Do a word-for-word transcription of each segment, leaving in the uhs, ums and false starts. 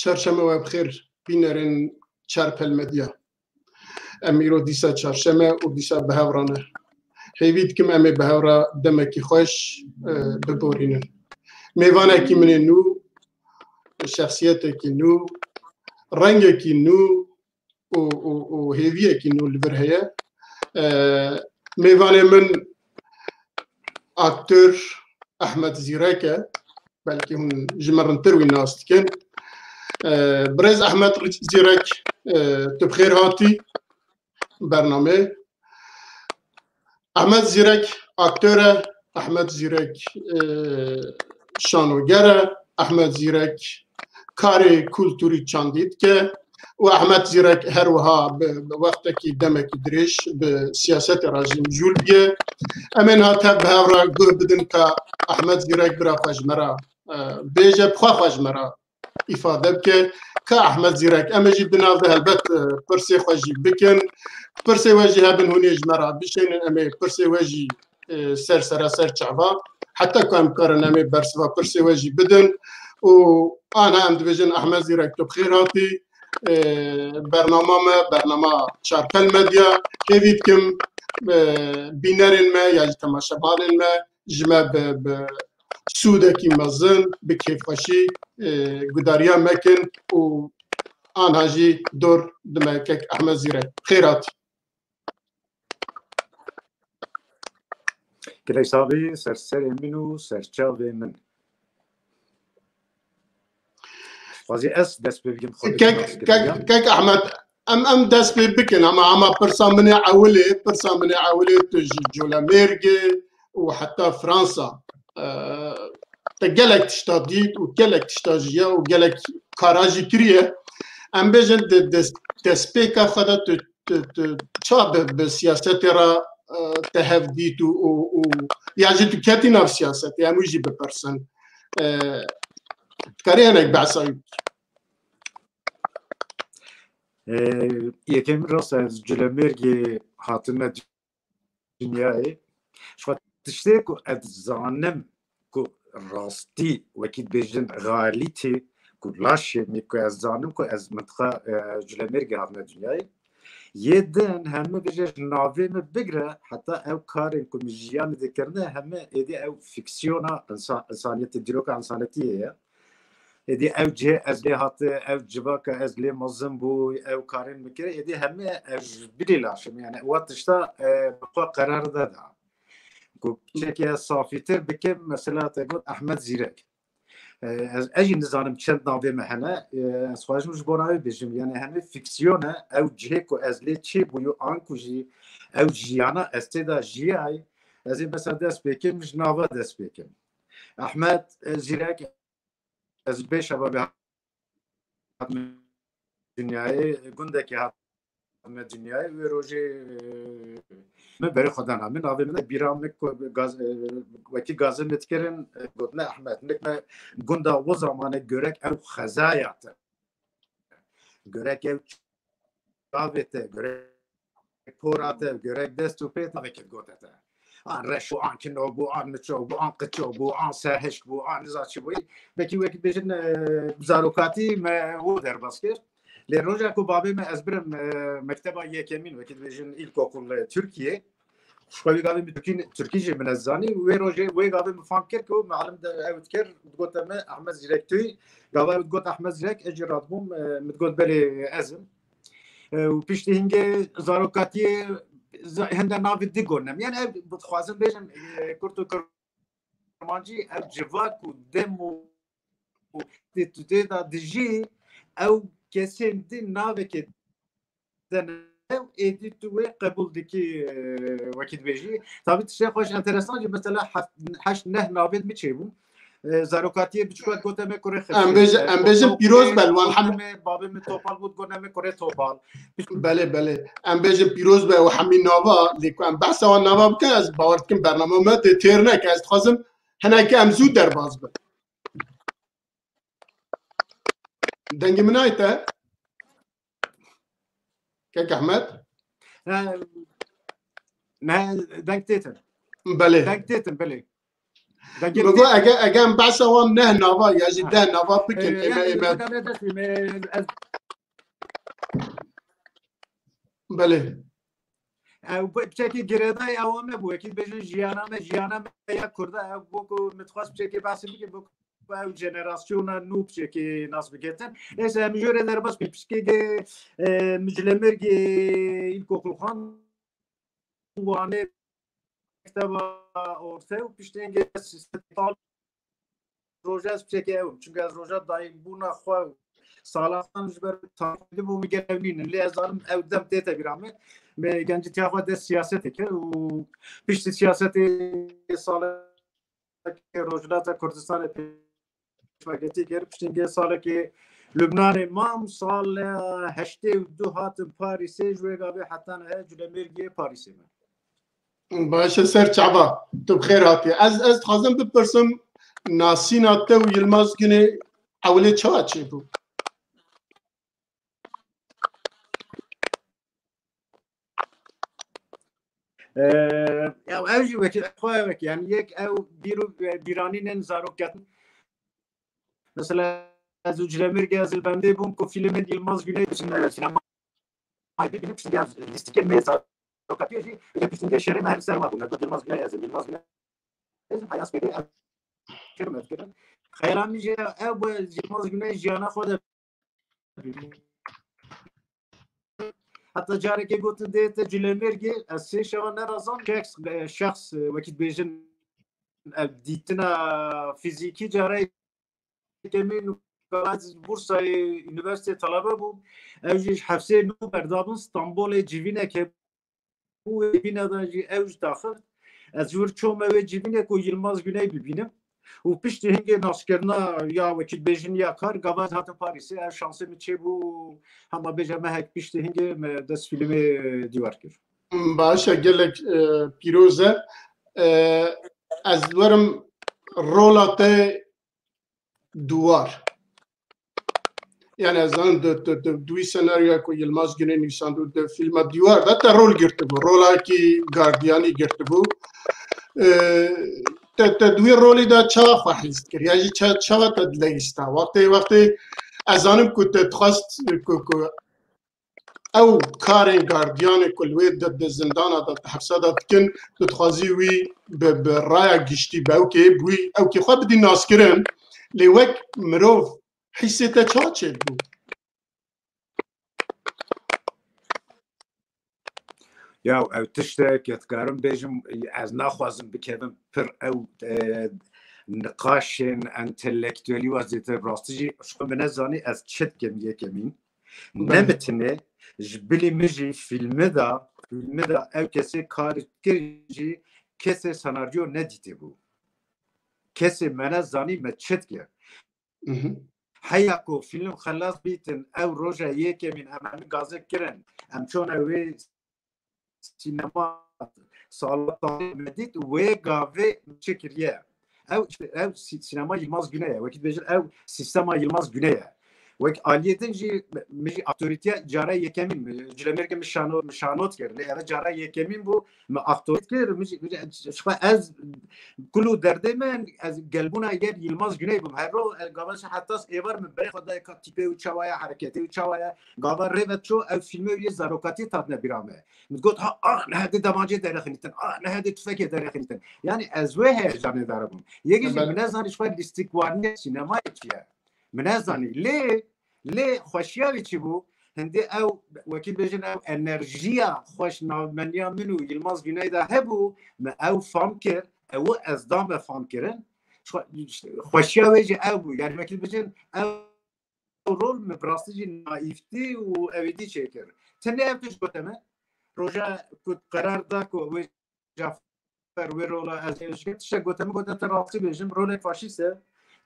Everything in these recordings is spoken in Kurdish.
Çarşeme we bi xêr bînerên Çarpel Medya. Em îro dîsa çarşeme û dîsa bi hev re ne. Hêvî dikim em ê bi hev re demekî xweş, e, biborînin. Mêvanekî min ê nû, şexsiyetekî nû, rengekî nû û, û, û hêviyekî nû li vir heye. E, mêvanê min aktor Ehmed Zîrek e. Belkî hûn ji min rintir wî nas dikin. E, Birêz Ehmed Zîrek, e, tu bi xêr hatî bernamê. Ehmed Zîrek aktor e, Ehmed Zîrek, e, şanoger e, Ehmed Zîrek karê kulturî çandî dike û Ehmed Zîrek her wiha bi, bi wextekî demekî dirêj bi siyasetê re jî mijûl bûye. Em ê niha tev bi hev re guh bidin ka Ehmed Zîrek bira xwe ji me re, e, bêje, bi xwe xwe ji me re îfade bike. Ka Ehmed Zîrek, em ê jî di nav de helbet, e, pirsê xwe jî bikin. Pirsê we jî hebin hûn ê ji me re bişênin, em ê pirsê we jî, e, ser seraser çava. Heta ku em karin em ê bersiva pirsê we jî bidin. Û ana em dibêjin Ehmed Zîrek tu bi xêr hatî. E, bernama me, bernama Çarpel Medya. Hêvî dikim, e, bînerên me ya jî temaşevanên me ji me bi, bi sûdekî mezin, bi kêfxweşî, e, gudariya me kin û anha jî dor dime kek Ehmed Zîrek. Xêr hatî. Gelek sax bî, ser serê min û ser çavê min. Xwazî ez dest pê bikim, xwe bikim Kek, kek, kek Ehmed, em, em dest pê bikin, ama, ama pirsa min ê ewilê, pirsa min ê ewilê tu ji Colemêrgê û heta Fransa, e, te gelek tişta dît û gelek tişta jiya û gelek kara jî kiriye. Em bêjin di des-, destpêka xwe de tu, tu, tu ça bi, bi siyasetê re, e, te hev dît û, û, û ya jî tu ketî nav siyasetê, em wî jî bipirsin. E, dikarî hinek behsa wî bikî? Ee, yekem rast ez Culemêrgê hatime dinyayê. Ji xwe tiştê ku ez zanim ku rastî, wekî dibêjin realîtî, ku laşê min ku ez zanim ku ez mintiqa, e, Culemêrgê hatime dinyayê. Yê din heme bêje ji navê min bigire, heta ew karên ku min jiyanê dikirine, heme êdî ew fîksiyona insa-, insaniyetê, dîroka insanetiyê ye. Êdî ew cihê ez lê hate, ew civaka ez lê mezin bû, ew karên min kir, êdî heme ew ji bilî laşim. Yani wa tişta, e, bi xwe qerar de da. Ku piçekî ez safîtir bikim, mesela te got Ehmed Zîrek. E, ez, ez jî nizanim çend navê me hene. E, ez xwajim ji bona wê bêjim. Yani hemî fîksiyon e. Ew cihê ku ez lê çêbûyû, an ku jî ew jiyana ez tê de jiyayî. Ez ê mesela dest pê kim, ji nava dest pê kim. Ehmed, e, Zîrek, ez bê şebabê hatime dinyayê, gundekê hatime dinyayê. Wê rojê, e, min berê xwe dana. Min navê min bîra min ku gaz, e, wekî gazê min dikirin, e, gotine Ehmed. Nik me gunda o zamane görek ew xezaya te. Görek ew çavê te, görek pora te, görek dest û pê te, vekî gote te. An reş û an kino bû, an miço bû, an qiço bû, an serhişk bû, an niza çi bû. Belkî wekî bêjin, e, zarokatî me û derbas kir. Lê roja ku babê me ez birim, e, mekteba yekemîn, wekî dibêjin îlkokul, e, Tirkiye. Xwe wê gavê min Tirkî, Tirkî jî min ez zanî. Wê rojê, wê gavê min fam kir ku mealim de ew dikir, digote me Ehmed Zîrek tûy. Gava ew digot Ehmed Zîrek, ez jî radibûm, e, min digot belê ez im. E, û piştî hingê zarokatiyê za-, hinde navê di gonem. Yani ev dixwazim bêjim, e, kurt û kurmancî ev civak û dem û, û tê tu tê de dijî, ew kesên di navekê de ne, êdî tu wê qebûl dikî, e, wekî dibêjî. Tabî tiştê xweş enteresan jî, mesela heft, heşt neh navê min çêbû. E, zarokatiyê biçûka gote me kurê Xifrê. Em bêje-, em bêjin pîroz be li wan hemû. Babê min Topal bû, gote me kurê Topal. Belê, belê. Em bêjin pîroz be û hemî nava, lê ku em behsa wan nava bikin, ez bawer dikim bernama me tê têr neke. Ez dixwazim hinekî em zû derbas bin. Dengê min nayê te? Kek Ehmed? Ne, ne, deng têtin. Belê. Deng têtin, belê. Dengê Min got, ege, ege em behsa wan neh nava ya jî Ha. deh nava bikin, Ee, ême, yani, ême. Dengê destê me, ez Belê. Ew bi-, piçekî girêdayî ew me bû. Wekî bêjin jiyana me, jiyana me ya Kurda ew bû ku min dixwest piçekî behsê bikim, bû ku ew jenerasyona nû piçekî nas bigetin. Neyse, em jûrê derbas bî. Piçekî, e, Miclemêrgê îlkokulxan Wanê mekteba orte û piştengê sistem roja ez piçekê ew im. Çunke ez roja dayîmbûna xwe û salaxan ji ber tarîf dibû min gel ew nînin. Lê ez zanim ew dem tête bîra min. Me gencîtiya xwe dest siyasetê kir û piştî siyasetê salekê Rojhilata Kurdistanê pêşvegertî kir. Piştî salekê Lubnanê mam, sal heştê û du hatim Parîsê, ji wê gavê heta niha Culemêrgiyê Parîsê me. Baş e, ser çava. Tu bi xêr hatî. Ez, ez dixwazim bipirsim, nasîna te û Yilmaz Guney ewilê çawa çêbû? Ee, ya ew jî wekî xwe wekî, yani yek ew bîr û, e, bîranînên zarokketin. Mesela ez û Cilemêrgê ez li bendê bûm ku fîlmên Yilmaz Güney biçin, e, sinemayê bibînim, piştî ez lîstikên me zarokatiyê jî, ya piştî şerê me her ser me bûn. Yilmaz Güney ez im, Yilmaz Güney ez im, Hayas Bey'de ev kirim, ev kirim. Xeyala min jî ew bû, Yilmaz Güney jiyana xwe de Heta carekê gotin dê te Culemêrgê, ez sê şeva nerazan, şexs, e, şexs, e, wekî dibêjin, ev dîtina fîzîkî cara yekemîn û ez Bursayê Unîversîteyê talebe bûm. Ew jî ji hefsê nû berdabin Stenbolê civîneke bû, wê civîne de jî ew ji daxil. Ez ji wir çûme wê civînê ku Yilmaz Güney bibînim. Û piştî hingê naskirina ya wekî dibêjin ya kar, gava ez hatim Parîsê, ev şansê min çêbû, hema bêje mehek piştî hingê me dest fîlmê dîwar kir. Baş e, gelek, e, pîroz e. E, ez werim rola te Dûwar. Yani ez zanim di, di, di, di wî senaryoya ku Yilmaz Güney nivîsandibû di fîlma Dîwar de te rol girtibû. Rolekî gardiyanî girtibû. E, te, te di wî rolî de çawa xwe hîs dikir? Ya jî ça-, çawa te dileyîsta? Wextê, wextê ez zanim ku te dixwest ku, ku ew karên gardiyanê ku li wê di, di zindana de, di hepsa de dikin, tu dixwazî wî bi, bi raya giştî, bi ewkê, bi wî ewkê xwe bidî naskirin. Lê wek mirov hîsê te çawa çêdibû? Ya ew tiştek, ez dikarim bêjim, ez naxwazim bikevim pir ew, e, niqaşên entelektuelî wa zêde rastî jî, ji xwe min nezanî ez çi dikim yekemîn. Belê. Ne min tenê, ji bilî min jî fîlmi de, fîlmi de ew kesê kar kir jî kesê senaryo nedîtibû. Kesê me nezanî me çi dike. Mhm. Heya ku fîlm xelas bîtin, ew roja yekemîn em, em gazê kirin, em çûne wê sînema, sala tarî me dît, wê gavê çi kiriye. Ew, ew sî-, sînema Yilmaz Güney ye. Wekî dibêjin ew sîstema Yilmaz Güney ye. Wek aliyê din jî, min jî aktorîtiya cara yekemîn, min, Culemêrgê min şano-, min şanot kir. Lê eve cara yekemîn bû, min aktorît kir, min jî, min jî, ji xwe ez kul û derdê min, ez gelbûna ger Yilmaz Güney bûm. Her ro, ez gava ji hetas êvar min berê xwe dayê ka tîpê û çawa ye, hereketê û çawa ye. Gava rê ve ço, ew fîlmê wî yê zarokatiyê hatine bîra me. Min got, ha, ah, nehedê demancê derexinîtin, ah, nehedê tufekê derexinîtin. Yani ez wê heyecanê de bûm. Yekî jî Evet. Min nezanî ji xwe lîstikwarînê sînemayê çi ye. Min nezanî. Lê, lê xweşiya wî çi bû? Hindê ew, wekî bêjin ew enerjiya xweş navbeniya min û Yilmaz Güney de hebû, min ew fam kir, ew ez dam be fam kirin. Xwe-, xweşiya wê jî ew bû. Yani wekî bêjin ew rol min bi rastî jî naîftî û ewêdî çêkir. Tenê ev tişt gote me, roja ku qerar da ku wê Cafer wê rola ez ê jî tiştek gote min, gote te rastî bêjim, rolê faşîst e.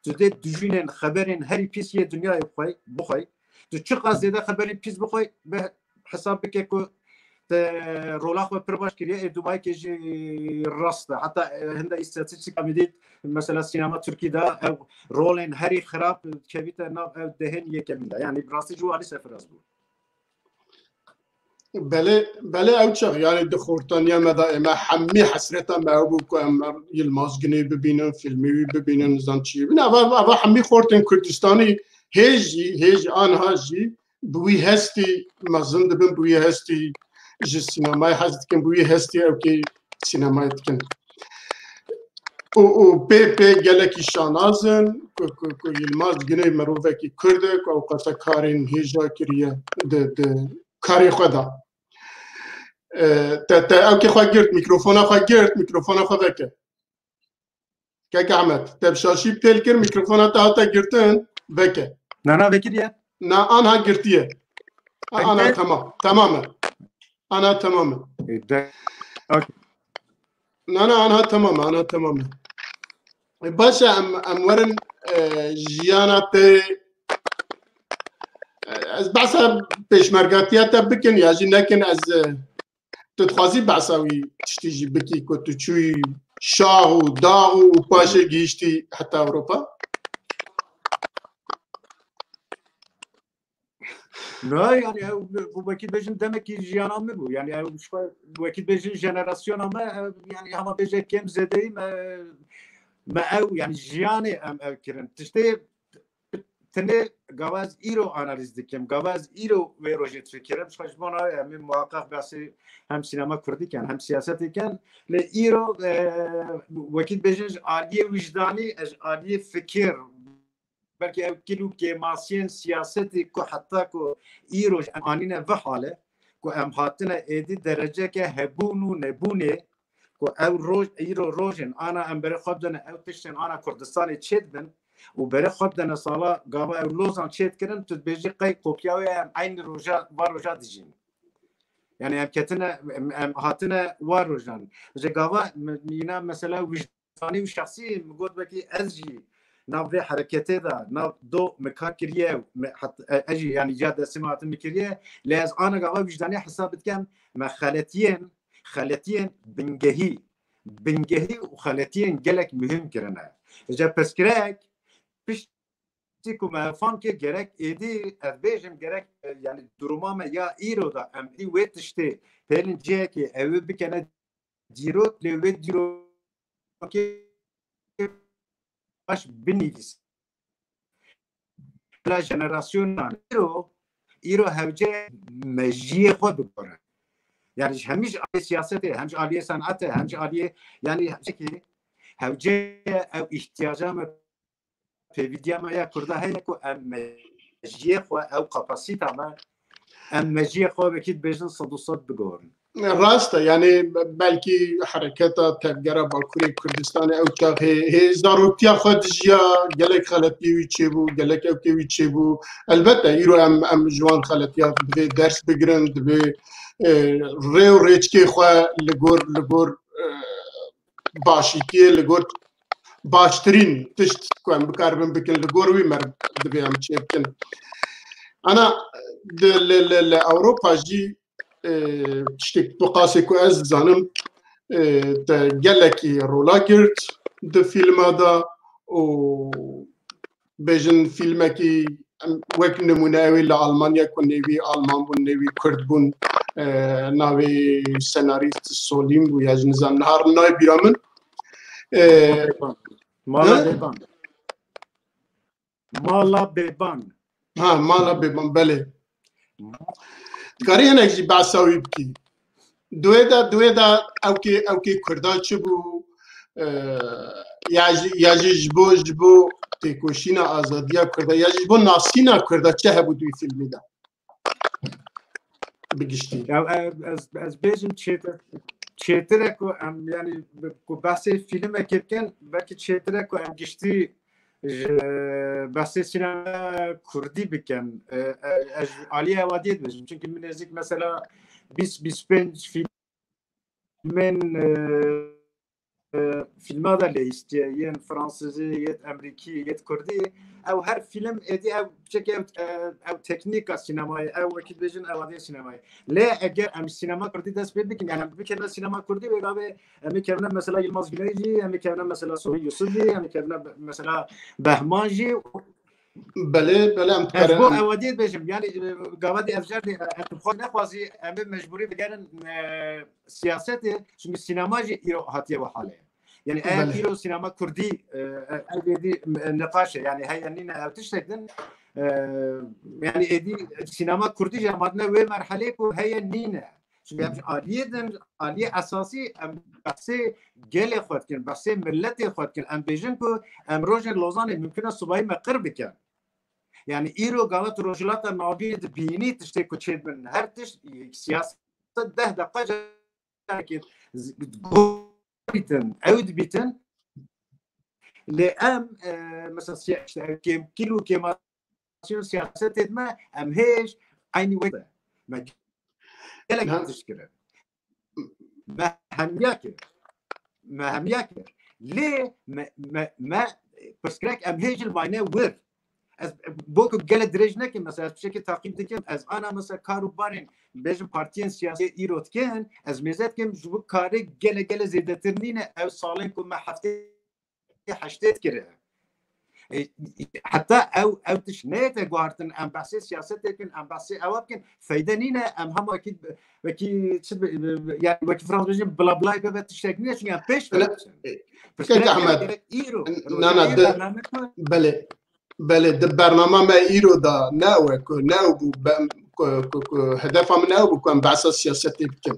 Tu dê dijînên xeberên herî pîs yê dinyayê bixwey, bixwey. Tu çiqas zêde xeberên pîs bixwey, bi hesab bike ku te rola xwe pir baş kiriye, ê dumayekê jî rast e. Heta, e, hinde îstatîstîka min dît, mesela sînema Tirkî de ew rolên herî xirab kevîte nav ew dehên yekemîn de. Yani bi rastî jî alî sefiraz bû. Belê, belê ew çax, yani di xortaniya me de ême hemî hesreta me ew bû ku em Yilmaz Guney bibînin, filmê wî bibînin, nizam çi bibînin. Eva, eva hemî xortên Kurdistanî hê jî, hê jî anha jî bi wî hestî mezin dibin, bi wî hestî ji sînemayê hez dikin, bi wî hestî ew kê sînemayê dikin. Û, û pê, pê gelekî şanaz in ku, ku, ku Yilmaz Guney mirovekî Kurd e, ku ew qasa karên hêja kiriye di, di karê xwe de. E, te, te ew kê xwe girt, mîkrofona xwe girt, mîkrofona xwe veke. Kek Ahmet, te bi şaşî têl kir, mîkrofona te hate girtin, veke. Na, na, vekiriye. Na, anha girtiye. A, ana, tamam, tamam e. Ana, tamam e. E, de, okey. Na, na, anha tamam e, anha tamam e. E, baş e, em, em werin, e, jiyana te, e, ez behsa pêşmergatiya te bikin ya jî nekin, ez, e, tu dixwazî behsa wî tiştî jî bikî ku tu çûyî şax û dax û, û paşê gihîştî heta Ewropa? Na, yani ew, bu wekî bêjin demekî jiyana min bû. Yani ew ji xwe wekî bêjin jenerasyona me, ew, yani hema bêje kêm zêdeyî me, me ew, yani jiyanê em ew kirin. Tiştê tenê gava ez îro analîz dikim, gava ez îro wê rojê difikirim. Ji xwe ji bona em ê muhaqqeq behsê hem sînema kurdî ken, hem siyasetê ken. Lê îro, e, wekî bêjin ji aliyê wijdanî, e, ji aliyê fikir, belkî ew kil û kêmasiyên siyasetê ku heta ku îro ji em anîne vê hale, ku em hatine êdî dereceke hebûn û nebûnê, ku ew roj, îro rojên ana em berê xwe bidene ew tiştên ana Kurdistanê çêdibin û berê xwe bidene sala gava ew Lozan çêdikirin, tu dibêjî qey kopya wê em eynî roja, va roja dijîn. Yani em ketine, em, em hatine wa rojan. Ji gava mi-, mîna mesela wij-, zanî û şexsî min got, belkî ez jî nav vê hereketê de, nav do min kar kiriye, me hat-, e, ez jî, yani, ya destê min hatin min kiriye, lê ez ana gava wijdanê hesab dikem, me xeletiyên, xeletiyên bingehî, bingehî û xeletiyên gelek muhim kirine. Ji pirsgirêk, piştî ku me fam kir, gerek êdî, ez bêjim, gerek, e, yani, duruma me ya îro de em ê wê tiştê pêlin cihekê ew ê bikene dîrok, lê wê dîrokê baş binivîs. La jenerasyona îro, îro hewce mejiyê xwe bigore. Yani hemî ji aliyê siyasetê, hem ji aliyê senetê, hem ji aliyê, yani hewce, hewce ew îhtiyaca me pêvîdiya me ya Kurda heye ku em mejiyê xwe, ew kapasîta me, em mejiyê xwe wekî dibêjin sed û sed bigorin. Rast e, yani belkî hereketa tevgera Bakurê Kurdistanê ew çaxê hê zaroktiya xwe dijiya, gelek xeletiyê wî çêbû, gelek ewkê wî çêbû. Elbette îro em, em ji wan xeletiya divê ders bigirin, divê, e, rê û rêçikê xwe li gor, li gor, e, başîtiyê, li gor baştirîn tişt ku em bikaribin bikin, li gor wî me divê em çê bikin. Ana di, li, li, li Ewropa jî, e, tiştek bi qasê ku ez dizanim, e, te gelekî rola girt di fîlma de û bêjin fîlmekî, em, wek nimûne ew ê li Almanya ku nêvî Alman bûn, nêvî Kurd bûn, e, navê senarîst Solîm bû ya jî nizam niha nayê bîra min. E, Mala He? Bêban. Mala Bêban. Ha, Mala Bêban, belê. Dikarî hinek jî behsa wî bikî? Duê de, duê de ewkê, ewkê Kurda çi bû? E, ya jî, ya jî ji bo, ji bo têkoşîna azadiya Kurda, ya jî ji bo nasîna Kurda çi hebû di wî fîlmî de? Bi giştî. Ya, e, ez, ez bêjim çêtir, çêtir e ku em, yani, ku behsê fîlmekê bikin, belkî çêtir e ku em giştî ji behsê sînema kurdî bikin. E, e, ez ji aliyê ewadiyê dibêjim. Çunkî min nêzîk mesela bîst bîst pênc fîlmên, e, e, fîlma de lêhîstiye, yên fransizî, yên emrîkî, yên kurdî. Ew her fîlm êdî ew çekê ew, e, ew teknîka sînemayê, ew wekî dibêjin ewadiyê sînemayê. Lê eger em sînema kurdî dest pê bikin, yani em bikevine sînema kurdî, wê gavê em ê kevine mesela Yilmaz Güney jî, em ê kevine mesela Sohîl Yusuf jî, em ê kevine be-, mesela Behman jî. Belê, belê, em Ez bo ewadiyê dibêjim, yani e, gava di ev cer de e, em xwe nexwazî, em ê mecbûrî bigerin e, siyasetê, çünkü sinema jî îro hatiye ve hale. Yani ev Belê. îro sinema kurdî e, e, ev êdî e, niqaş e, yani heye nîne ev tiştek din. E, yani êdî sinema kurdî jî em hatine wê merhelê ku heye nîne. Çünkü em ji aliyê din, aliyê esasî em behsê gelê xwe dikin, behsê milletê xwe dikin. Em bêjin ku em rojên Lozanê mümkün e subayî me qir bikin. Yani îro gava tu Rojhilata Navînê dibînî tiştê ku çêdibin. Her tişt siyaset deh deqa carekê dibîtin, ew dibîtin. Lê em e, mesela siya- işte, ev kêmkil û kêmasyon siyasetê me em hêj eynî wek me gelek tişt kirin. Me hemiya kir. Me hemiya kir. Lê me, me, me pirsgirêk em hêj li mayne wir. Ez bo ku gele dirêj nekim, mesela ez tiştekî taqîb dikim, ez ana mesela kar û barên bêjim partiyên siyasî îro dikin, ez mêze dikim ji bo karê gele gele zêdetir nîne ew salên ku me heftê heştê dikire. E, heta ew ew tişt neyete guhartin, em behsê siyasetê bikin, em behsê ewa bikin, feyde nîne, em hema wekî wekî çi bi- bi- bi- yani wekî Fransız bêjin bla bla bebe tiştek nîne, çünkü em pêş Öyle- ve diçin. Kek Ahmed, îro, na, na, de- bername ku belê, belê, di bernama me îro da ne ew e ku ne ew bû, be- ku, ku, ku hedefa min ne ew bû ku em behsa siyasetê bikin.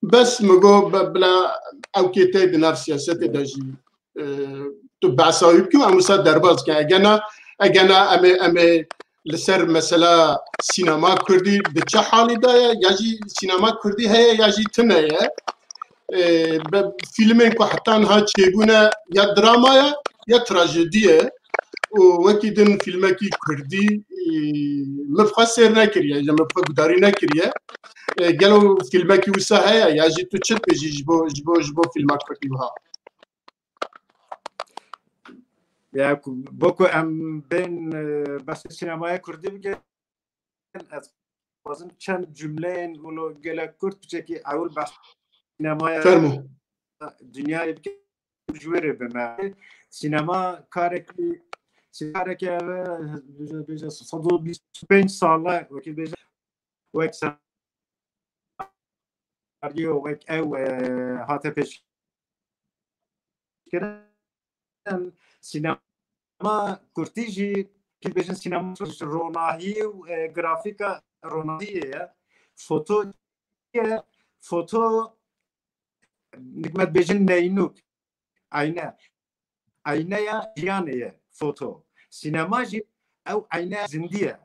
Bes min got be- bila ew kê tê di nav siyasetê de jî e, tu behsa wî bikî, em wisa derbas dikin. Egena, egena em ê, em ê li ser mesela sînema kurdî di çi halî de ye, ya jî sînema kurdî heye ya jî tune ye. E, be- fîlmên ku heta niha çêbûne ya drama ye ya trajedî ye. Û wekî din fîlmekî kurdî e, min bi xwe sêr nekiriye, ya min bi xwe gudarî nekiriye. E, gelo fîlmekî wisa heye ya jî tu çi dibêjî ji bo, ji bo, ji bo fîlma kurdî wiha? Ya ku bo ku em bên e, behsê sînemaya kurdî bikin, ez dixwazim çend cumleyên wilo gelek kurt piçekî ewil behs sînemaya Fermo. Dinyayê bikim, ji wê rê bime. Sînema karekî, sînema karekî ev e, bêje, bêje sed û bîst û pênc sal e, wekî bêje wek senaryo, wek ew e, hate pêş kirin. Sînema kurtî jî, ki bêjin sînema ronahî û e, grafîka ronahiyê ye. Foto ye, foto, nikmet bêjin neynûk, eyne. Eyneya jiyanê ye foto. Sînema jî ew eyneya zindî ye.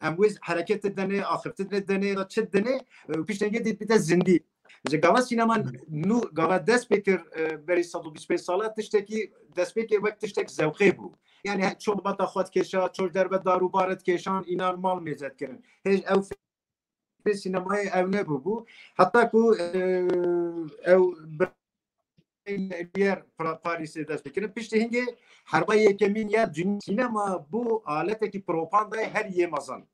Em wê hereketê denê, axiftinê denê, ya çi denê, e, piştengê dê bide zindî. Ji gava sînema nû, gava dest pê kir, e, berî sed û bîst pênc sala tiştekî, destpêkê wek tiştek zewqê bû. Yani he- ço bata xwe dikêşa, ço derbe dar û bar dikêşan, înan mal mêze dikirin. Hêj ew fikrê sînemayê ew nebûbû. Heta ku, e, ew Lumière Pra- Parîsê dest pê kirin. Piştî hingê herba yekemîn ya dün sînema bû aletekî propagandayê her yê mezin.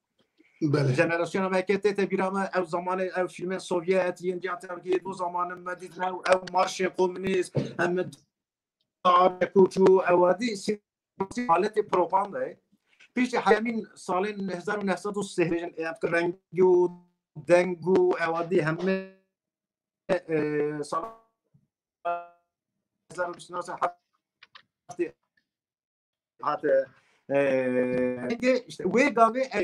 Belê. Jenerasyona me ke tête bîra me ew zamanê ew fîlmên Sovyet yên diya terkiyê bo zamanê me dît ew, ew marşê komünîst, em me dabe koçû ew adî sî- aletê propagandayê. Piştî heyemîn salên hezar û neh sed û sih bêjin, em rengî û deng û ew adî hemê e, sala hezar û neh sed û heftê hate, e, işte wê gavê, e,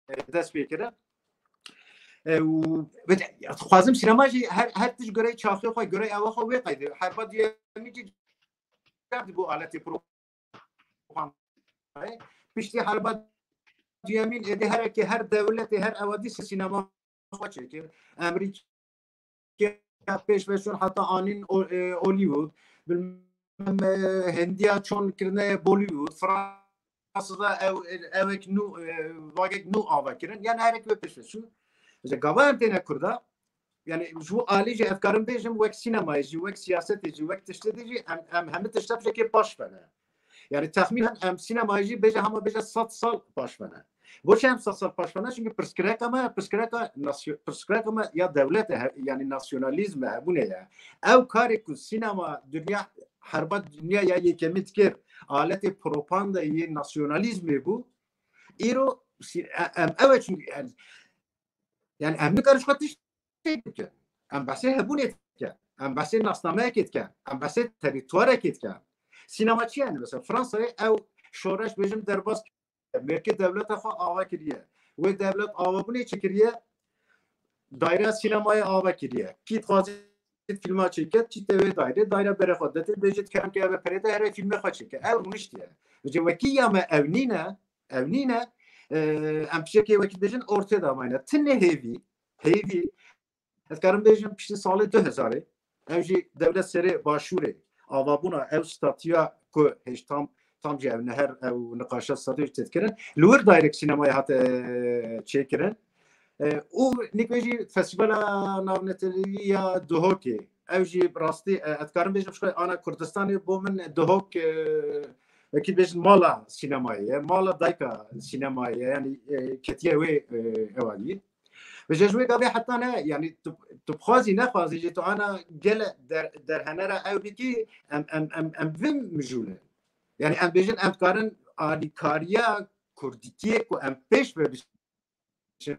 e, dest pê kirin. E, û, ve, dixwazim sînema jî her, her tişt goreyê çaxê xwe, goreyê ewa xwe wê qeydê. Herba duyemîn jî kerdî bû aletê propagandayê. Piştî herba duyemîn êdî hereke her dewletê, her ewadî sînema xwe çêkir. Amerîka pêş ve çûn heta anîn o- e, Hollywood. Bilmem e, Hindiya çûn kirine Bollywood. Fransa da ew, ewek nû, e, vagek nû ava kirin. Yani herek ve pêş ve çû. Ji gava em têne Kurda, yani ji bo alî jî ez karim bêjim wek sînemayê jî, wek siyasetê jî, wek tiştê de jî em, em hemî tişta pişekê paş ve ne. Yani texmînen em sînemayê jî bêje hema bêje sed sal paş ve ne. Boçi em sed sal paş ve ne? Çünkü pirsgirêka me, pirsgirêka nasyo- pirsgirêka me ya dewlet e, he- yani nasyonalîzm e, hebûne ye. Ew karê ku sînema dinya herba dinya ya yekemîn dikir, aletê propagandayê yê nasyonalîzmê bû. Îro sî-, e-, em ew e çûn, yani, yani em nikarin ji xwe tişt bikin. Em behsê hebûnê dikin. Em behsê nasnameyekê dikin. Em behsê terîtuarekê dikin. Sînema çi yani? Mesela Fransayê ew şoreş bêjim derbas kiriye. Mêrkê dewleta xwe ava kiriye. Wê dewlet avabûnê çi kiriye? Daîreya sînemayê ava kiriye. Kî dixwazî filma çêket, çîte wê daîrê, daîreya berê xwe dete, bêjit kerem ke eve perê de here fîlmê xwe çêke. Ew rûniştiye. Vêce wekî ya me ew nîne, ew nîne, e, em pişekê wekî bêjin ortê de mayne. Tinê hêvî, hêvî, ez karim bêjim piştî salê du hezarê, ew jî dewlet serê başûrê, avabûna ew statiya ku hêj tam, tam jî ew neher, ew niqaşa statiya jî têdikirin. Li wir direct sînemayê hate, e, çêkirin. E, û nîk wê jî festîvala navnetewî ya Duhokê. Ew jî bi rastî, e, ez dikarim bêjim, ji xwe ana Kurdistanê bo min Duhok, e, wekî bêjin mala sînemayê ye, mala dayka sînemayê ye, yani, e, ketiye wê, e, ewanî. Vêce ji wê gavê heta ne, yani tu, tu bixwazî nexwazî jî tu ana gele der-, derhenera ew bikî, em, em, em, em vin mijûlin. Yani em bêjin em dikarin alîkariya kurdîtiyê ku em pêş ve biçin,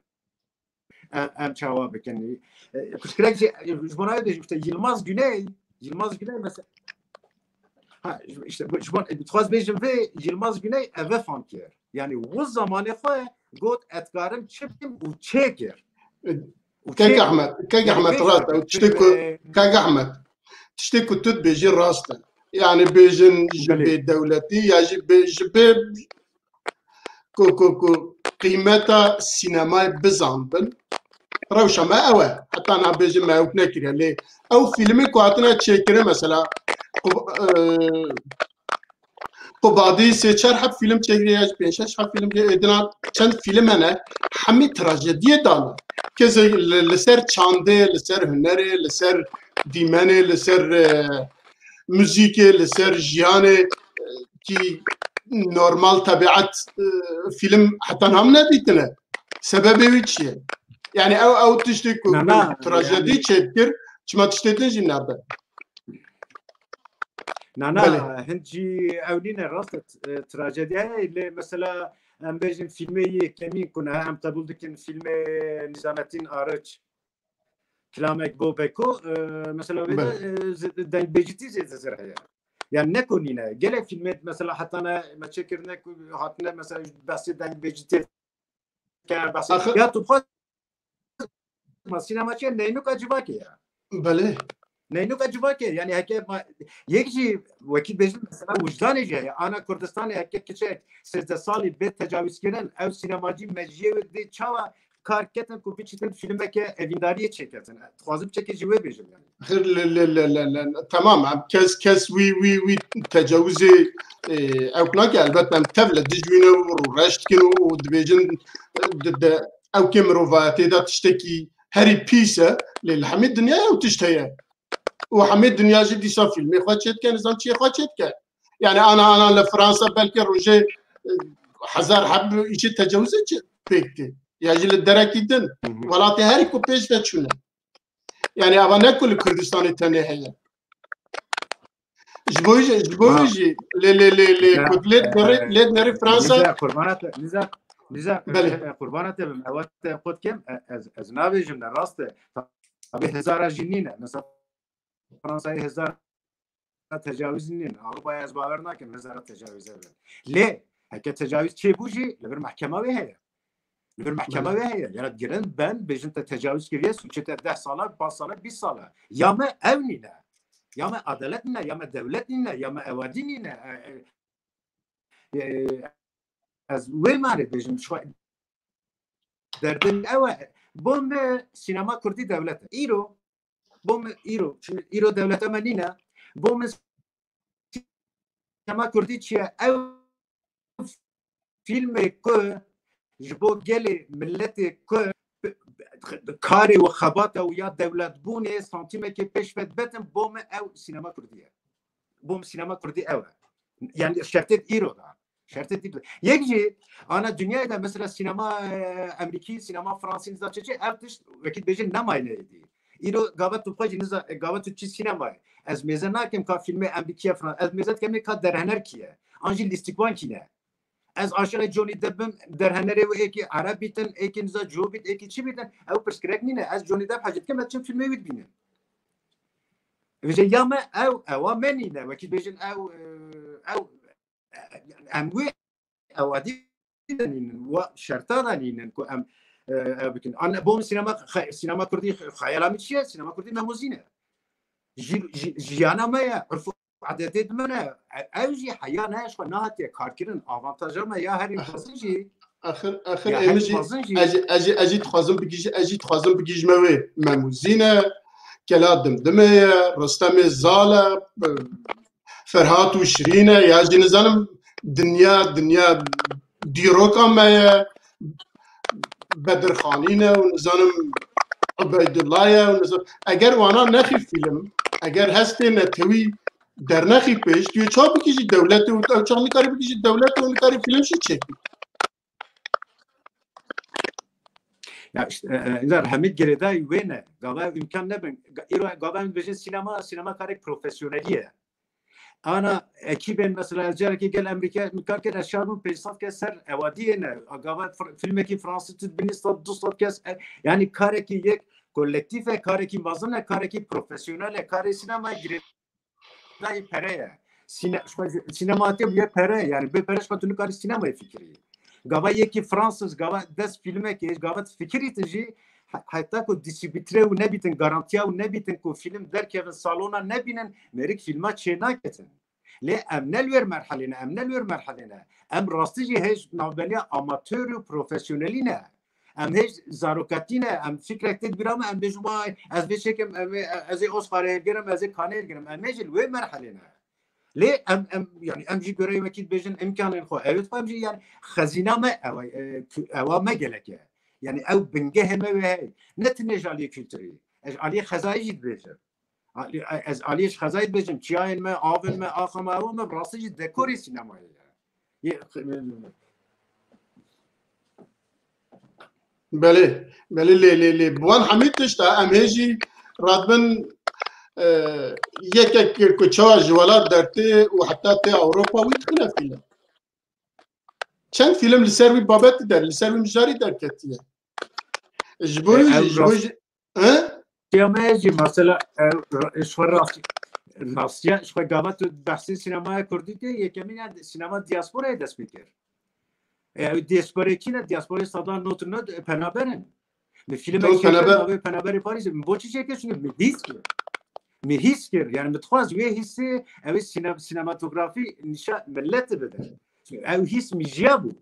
em, em çawa bikin. E, pirsgirêk jî, e, ji bo navê bêjim işte Yilmaz Güney, Yilmaz Güney mesela, ha, işte bu, ji bo, dixwaz bêjim vê Yilmaz Güney eve fan kir. Yani wi zamanê xwe got ez dikarim çi bikim û çêkir. Û Kek çêkir. Ahmed, Kek Yani Ahmed pêş rast e. ve Tiştê ku, e, Kek Ahmed, tiştê ku tu dibêjî rast e. Yani bêjin ji Belê. bê dewletî ya jî bê, ji bê ku, ku, ku qîmeta sînemayê bizanbin. Rewşa me ew e. Heta niha bêjin me ew nekiriye. Lê ew fîlmê ku hatine çêkirin mesela, ku, e, Qubadî sê çar heb fîlm çêkiriye, ya jî pênc şeş heb fîlm çêkiriye. Êdina çend fîlm hene, hemî trajediyê dane. Kesê li, li ser çandê, li ser hunerê, li ser dîmenê, li ser, e, muzîkê, li ser jiyanê, e, kî normal tebiat, e, fîlm heta niha min nedîtine. Sebebê wî çi ye? Yani ew, ew tiştê ku, Na, na, ku trajedî yani çêdikir, çima tiştê din jî nabe? Na, na, Belê. Hin jî ew nîne, rast e, t-, e, trajedî heye, lê mesela em bêjin fîlmê yekemîn ku niha em qebûl dikin, fîlmê Nizamettin Arıç, Kilamek bo Beko, e, mesela wê de, Belê. e, z-, dengbêjitî zêde zêr heye. Yani ne ku nîne, gelek fîlmê mesela heta ne me çêkirine ku hatine mesela behsê dengbêjitî ke behsê Axir- ya tu bixwe ma sînema çi ye? Neynuka civakê ye. Belê. Neynuka civakê, yani heke ma, yek jî wekî bêjin mesela wijdanê jî heye. Ana Kurdistanê heke kiçek sêzdeh salî bê tecawizkirin, ew sînemacî mejiyê wê dê çawa kar ketin ku biçitin fîlmeke evîndariyê çêketin. Dixwazim çekê jî wê bêjim yani. Xir li, li, li, li, li, Tamam, em kes, kes wî, wî, wî tecawizê, e, ew nake, elbet em tev li dij wî ne û reş dikin û, û dibêjin, e, di, di, ew kê mirovayetê de tiştekî herî pîs e, lê li hemî dinyayê ew tişt heye. Û hemî dinya jî dîsa fîlmê xwe çêdike, nizam çiyê xwe çêdike. Yani ana, ana li Fransa belkî rojê, e, hezar heb îşê tecawizê çi pêk tê. Ya jî li derekî din. Hı hı. Welatê herî ku pêş de çûne. Yani ava ne ku li Kurdistanê tenê heye. Ji bo jî, ji bo Ha. jî lê, lê, lê, lê, Nizar, ku lê e, derê, lê derê Fransa. Nizar, qurbana te, Nizar, Nizar, Belê. e, e, qurbana te bim. Ewa te qut kem, e, ez, ez nabêjim ne, rast e. Tabi hezara jî nîne. Mesela Fransayê hezara tecawizî nîne. Ewropayê ez bawer nakim hezara tecawizê be. Lê heke tecawîz çêbû jî li vir mehkema wê heye. Li vir mehkema Belê. wê heye. Ya girin ben bêjin te tecawîz kiriye, sûcê te deh sala, panc sala, bîst sala. Ya me ew nîne. Ya me adalet nîne, ya me dewlet nîne, ya me ewadî nîne. E, e, e, ez wê marê bêjim, şu derdin ew e. Bo me sînema kurdî dewlet e. Îro, bo me îro, şimdi îro dewleta me nîne. Bo me sînema kurdî çi ye? Ew fîlmê ku ji bo gelê, miletê ku karê û xebata û ya dewletbûnê santîmekê pêş ve dibetin, bo me ew sînema kurdî ye. Bo me sînema kurdî ew e. Yani şertê îro da. Şertê dî. Yek jî ana dinyayê de mesela sînema, e, Emerîkî, sînema Fransî, nizam çi çi, ev tişt wekî dibêjin nemayne êdî. Îro gava tu xwe jî niza, gava tu çi sînemayê. Ez mêze nakim ka fîlmê Emerîkî ye, Fran-, ez mêze dikim ka derhener kî ye. An jî lîstikvan kî ne. Ez aşiqê Johnny Depp bim, derhenerê wê êkî Ereb bîtin, êkî niza cû bît, êkî çi bîtin, ew pirsgirêk nîne. Ez Johnny Depp hecî dikim, ez çim fîlmê wî dibînim. Vêje ya me ew, ewa me nîne. Wekî bêjin ew, e, ew, e, em wê ewa dî de nînin, wa şerta de nînin ku em, e, ew bikin. An, bo min sînema, xe-, sînema kurdî xeyala min çi ye? Sînema kurdî memozîn e. Ji-, ji-, jiyana me ye, urf û adetê di me ne. E-, ew jî heya ne, ji xwe nehatiye karkirin. Avantaja me ya herî mezin jî, Axir, axir ya êmî herî jî, mezin jî. Ez jî, ez jî, ez jî dixwazim bigîj-, ez jî dixwazim bigîjme wê. Memûzîn e, Kela Dimdimê ye, Rustemê Zal e, Ferhat û Şirîn e, ya jî nizanim dinya, dinya dîroka me ye, Bedirxanî ne û nizanim Ubeydullah ye û nizan-, eger wana nexî fîlm, eger hestê netewî dernexî pêş, tu yê çawa bikî jî dewletê û ew çax nikarî bikî jî dewletê û nikarî fîlm jî çêkî. Ya işte, e, e, Hemî girêdayî wê ne. Gava ev imkan nebin. Ga-, îro gava em dibêjin sînema, sînema karek profesyonelî ye. Ana ekîbên mesela ez carekê gel Emerîka min kar kir, ez şar bûm pênc sed kes ser ewadiyê ne. Gava fr-, filmekî Fransî tu dibînî sed du sed kes, e, yanî karekî yek kolektîf e, karekî mezin e, karekî profesyonel e, karê sînema girêdayî pere ye. Sîne-, ji xwe sînema tê bûye pere, yanî bê pere ji xwe tu nikarî sînemayê fikirî. Gava yekî Fransız, gava dest filmekê, gava tu fikirî tu jî he-, heta ku distribütre û nebîtin, garantiya û nebîtin ku film derkevin salona nebînin, mêrik filma çê naketin. Lê em ne li wêr merhelê ne, em ne li wêr merhelê ne. Em rastî jî hêj navbeniya amatör û profesyonelî ne. Em hêj zarokatî ne, em fikrek tê di bîra me, em bêjin, "Vay, ez vê çêkim, em ê, ez ê Oscarê hilgirim, ez ê Cannesê hilgirim." Em hêj li wê merhelê ne. Lê em, em, yanî em jî goreyê wekî dibêjin imkanên xwe. Ew ê dixwe em jî, yanî xezîna me ew e, e, ku-, ewa me gelek e. Yanî ew bingehê me wê heye. Ne tenê ji aliyê kulturî. Ez aliyê xezayê jî dibêjim. Alî-, ez aliyê ji xezayê dibêjim. Çiyayên me, avên me, axa me, ewa me bi rastî jî dekorê sînemayê ye. Yê, Belê, belê, lê, lê, lê. Bi wan hemî tişta em hê jî radibin, e, yekek ku çawa ji welat dertê û heta tê Ewropa wî dixine fîlm. Çend fîlm li ser wî babetî der, li ser wî mijarî derketiye. Ji bo E, wî jî, ew ji bo rast- jî, he? Ya me jî mesela, e, ra-, ji xwe rast-, rastiya, ji xwe gava tu behsê sînemaya kurdî kir, yekemîn ya sînema diasporayê dest pê kir. E, ew diasporayê kî ne? Diasporayê Sadan Not Not, e, Penaber in. Min fîlmek Not çêkir, Penaber. Navê Penaberê Parîsê. Min bo çi çêkir? Çünkü min hîs kir. Min hîs kir. Yani min dixwaz wê hîsê, ew ê sîne-, sînematografî nîşa milletê bide. Çünkü ew hîs min jiya bû.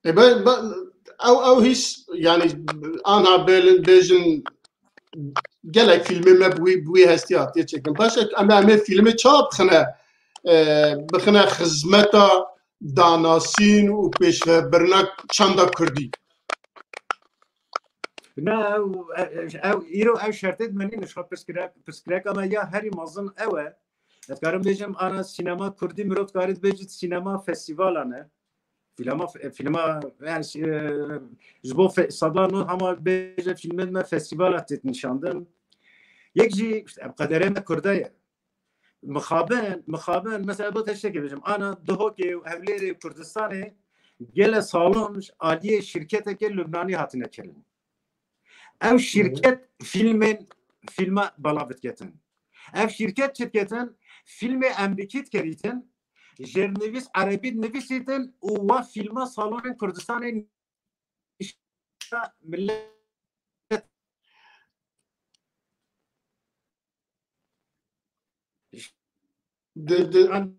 E, be, be, ew, ew hîs, yani, anha bêlin, bêjin, gelek fîlmê me bi wî, bi wî hestî hatiye çêkin. Baş e, em, em ê fîlmê çawa bixine, e, bixine xizmeta danasîn û pêşvebirina çanda kurdî? Na, ew, ew, îro ew şertê di me nîne, ji xwe pirsgirek, pirsgireka me ya herî mezin ew e. Ez karim bêjim, ana sînema kurdî mirov dikare dibêjit sînema festîvalan e. Fîlma, fîlma, yani, e, ji bo fe-, Sadan Not hema bêje fîlmên me festîvala têt nîşandin. Yek jî, işte, ev qederê me kurda ye. Mixabin, mixabin, mesela, bo te tiştekê bêjim, ana Duhokê û Hewlêrê û Kurdistanê gele salon ji aliyê şirketeke Lubnanî hatine kirin. Ew şirket fîlmên, fîlma belav diketin. Ev şirket çi diketin? Fîlmê Emerîkî dikerîtin, jêrnivîs Erebî dinivîsîtin û wa fîlma salonên Kurdistanê nîşa millet Di, di, an-,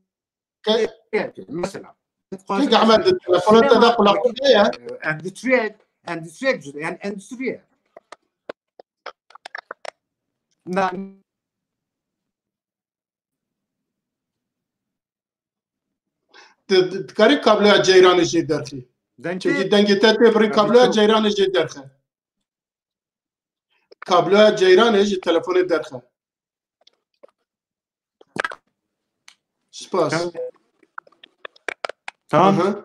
ke-, mesela. Kek Ahmed, di telefona te de qulaqlıq heye? Endüstriyek, endüstriyek, yani endüstriye. Na- Di, di, dikarî kabloya ceyranê jê derxî? Dengê- Çünkü dengê te tê birî kabloya ceyranê jê derxe. Kabloya ceyranê ji telefonê derxe. Spas. Tamam. Tamam. Aha.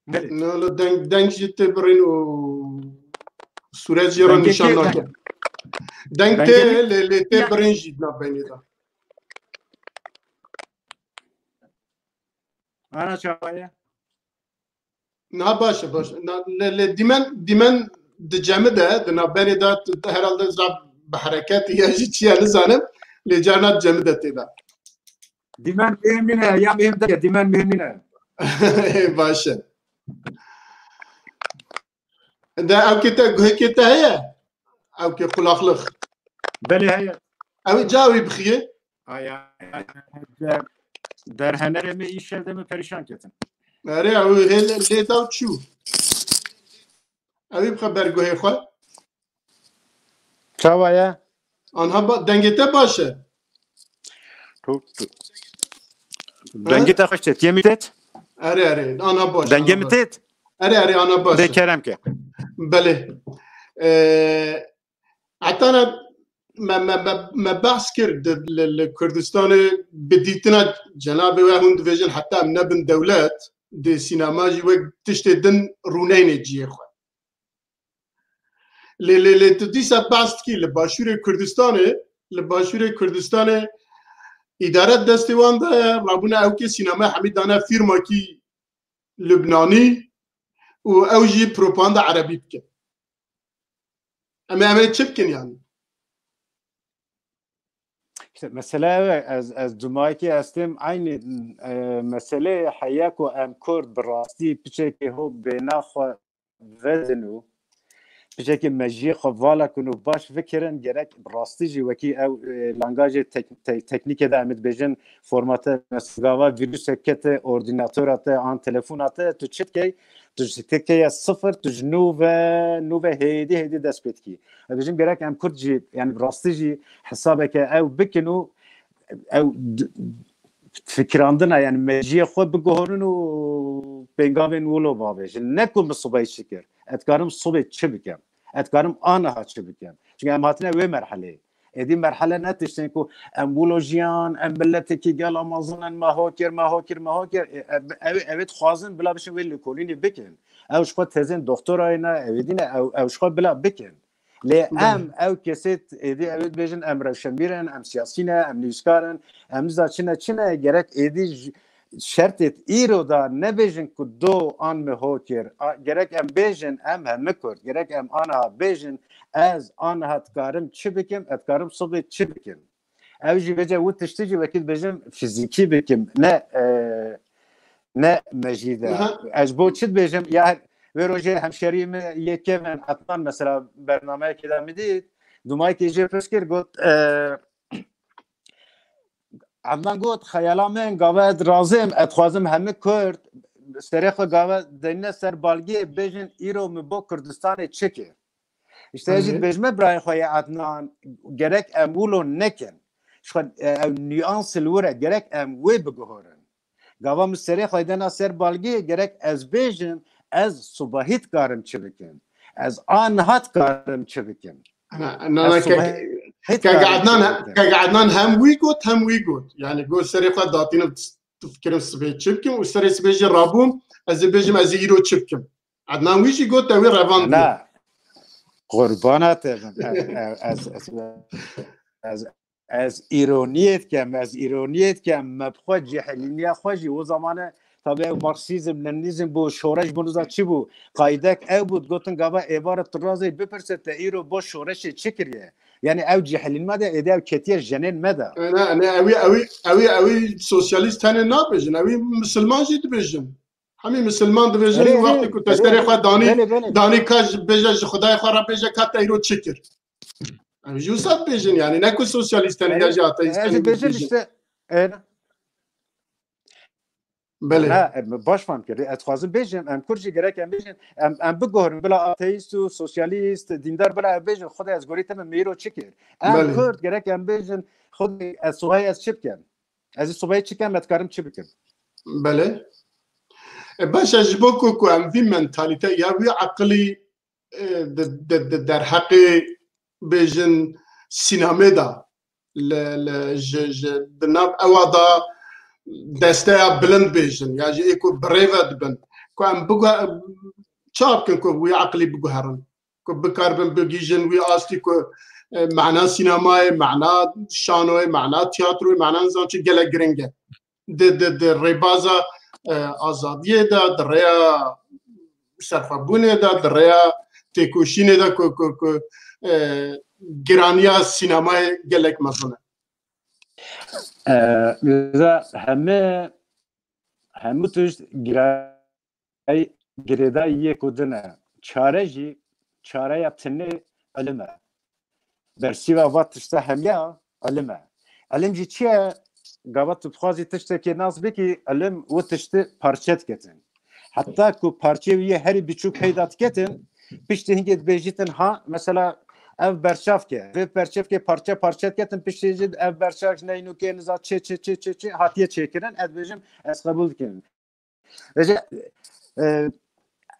Nerede? Ne ola deng, deng jî tê birîn û Sûret jî re nîşan nake. Deng tê, lê, lê tê birîn jî di navbeyê de. Ana çawa ye? Na baş e, baş e. Na, lê, lê dîmen, dîmen di cemide, di navberê de tu, tu herhalde zaf bi hereket ya jî çi ye nizanim. Lê carna di cemide tê de. Dîmen muhim nîne, ya muhim de, dîmen muhim nîne. Ê, baş e. De ew kê te, guhekê te heye? Ew kê qulaqlix. Belê heye. Ew ê ca wî bixiyê? Aya, der, derhenerê me îşev de me perîşan ketin. Erê, ew hê lê, lê da û çû. Ew ê bixe ber guhê xwe. Çawa ye? Anha ba-, dengê te baş e. Tu, tu. Dengê te xweş têt. Yê min têt? Erê, erê. Ana baş. Dengê min têt? Erê, erê, ana baş. De kerem ke. Belê. Ee, heta ne me, me, me, me behs kir di, li, li Kurdistanê bi dîtina cenabê we hûn dibêjin heta em nebin dewlet, dê sînema jî wek tiştê din rûneynê cihê xwe. Lê, lê, lê tu dîsa behs dikî li Başûrê Kurdistanê, li Başûrê Kurdistanê îdare destê wan de ye, rabûne ew kê sînema hemî dane fîrmakî Lubnanî û ew jî propaganda erebî dike. Em ê, em ê çi bikin yani? İşte mesele ev e, ez, ez dumayekî ez têm eynî, e, meseleyê heye ku em Kurd bi rastî piçekê ho bêna xwe vedin û piçekê mejiyê xwe vala kin û baş fikirin, gerek bi rastî jî wekî ew, e, langajê tek-, te-, teknîkê de em dibêjin formate, mesela gava vîrusek kete ordînatora te an telefona te, tu çi dikey? Tu ji dikeye sifir, tu ji nû ve, nû ve hêdî, hêdî dest pê dikî. Ez dibêjim gerek em Kurd jî, yani bi rastî jî hesabeke ew bikin û ew d-, fikirandina, yani mejiyê xwe biguhorin û pêngavên wilo bavêjin. Ne ku min sibê çi kir. Ez dikarim sibê çi bikim? Ez dikarim aniha çi bikim? Çünkü em hatine wê merheleyê. Êdî merhele ne tiştên ku em wilo jiyan, em miletekî gela mezin in, me ho kir, me ho kir, me ho kir. E, ev, ev, ev ê dixwazin bila bişin wê lêkolînê bikin. Ew ji xwe tezên doktorayê ne, ew êdî ne, ew, ew ji xwe bila bikin. Lê Belê. Em ew kesê t-, êdî ew ê dibêjin em rewşenbîr in, em siyasî ne, em nivîskar in, em niza çi ne, çi ne, gerek êdî j-, şertê îro da nebêjin ku do an min ho kir. A, gerek em bêjin em hemi Kurd, gerek em aniha bêjin ez aniha dikarim çi bikim, ez dikarim sibê çi bikim. Ew jî vêce wî tiştî jî wekî dibêjim fizîkî bikim, ne, e, ne mejî de. Niha Ez bo çi dibêjim? Ya wê rojê hemşerî min yê kevin Etman mesela bernameyekê de min dît. Dumayekê jê pirs kir, got, e, Adnan got, xeyala min, gava ez razim, ez dixwazim hemî Kurd serê xwe gava denîne ser balgê, bêjin îro min bo Kurdistanê çi kir. Îşte ez jî Belê. dibêjime birayê xwe yê Adnan, gerek em wilo nekin. Ji xwe, e, ew nüans li wir e, gerek em wê biguhorin. Gava min serê xwe dena ser balgê, gerek ez bêjim, ez subahî dikarim çi bikim. Ez aniha dikarim çi bikim. Ana, Ez nana, subahî kek, kek dikarim Adnan, çi bikim. kek Adnan hem wî got, hem wî got. Yani got serê xwe datînim, tu fikirim sibê çi bikim û serê sibê jî rabûm, ez ê bêjim ez ê îro çi bikim. Adnan wî jî got, ew ê revan bû. Na, qurbana te bin. Ez, ez, ez, ez, ez îroniyê dikim, ez îroniyê dikim. Me bi xwe cehilîniya xwe jî o zamane tabi ew Marksîzm, Leninîzm bû, şoreş bû, niza çi bû? Qaydek ew bû, digotin gava êvarê tu razê bipirse te îro bo şoreşê çi kiriye? Yani ew cehilîn me de êdî ew ketiye jenên me de. Ne, ne, ew ê, ew ê, ew ê, ew ê sosyalîst tenê nabêjin, ew ê misilman jî dibêjin. Hemî misilman dibêjin, Erê, wextê erê, ku te erê, serê xwe danî, belê, belê. danî ka ji, bêje ji Xwedayê xwe re bêje ka te îro çi kir. Em jî wisa dibêjin, yani ne ku sosyalîst tenê ya jî ateîst tenê dibêjin. Erê, işte, erê. Belê. Na, em baş fam kir. Ez dixwazim bêjim, em Kurd jî gerek em bêjin, em, em biguherin bila ateîst û sosyalîst, dîndar bila em bêjin, Xwedê ez gorî te min, min îro çi kir? Em Belê. Kurd gerek em bêjin, Xwedê ez sibahê ez çi bikim? Ez ê sibahê çi kem, ez dikarim çi bikim? Belê. E, baş e, ji bo ku, ku em vî mentalîte ya wî eqilî, e, di, di, di derheqê bêjin sînamê de, li, li, ji, ji, di nav ewa de desteya bilind bêjin, ya jî ê ku bi rê ve dibin, ku em bigu-, ça bikin ku wî eqilî biguherin? ku bikaribin bigihîjin wî astî ku, e, mena sînemayê, mena şanoyê, mena tiyatroyê, mena nizam çi gelek giring e. Di, di, di rêbaza, e, azadiyê de, di rêya serxwebûnê de, di rêya têkoşînê de ku, ku, ku, e, giraniya sînemayê gelek mezin e. E, Mirza, hemî, hemû tişt girayî, girêdayî yek û din e. Çare jî, çareya tinê ilim e. Bersîva va tişta hemiya ilim e. Ilim jî çi ye? Gava tu dixwazî tiştekê nas bikî, ilim û tiştî parçe diketin. Heta ku parçeyê wî yê herî biçûk peyda diketin, piştî hingê dibêjîtin ha, mesela ev berçavk e. Vê berçavkê parçe parçe diketin, piştî jî ev berçavk neyno kê niza çi, çi, çi, çi, çi hatiye çêkirin, ez dibêjim, ez qebûl dikim. Vêce, e,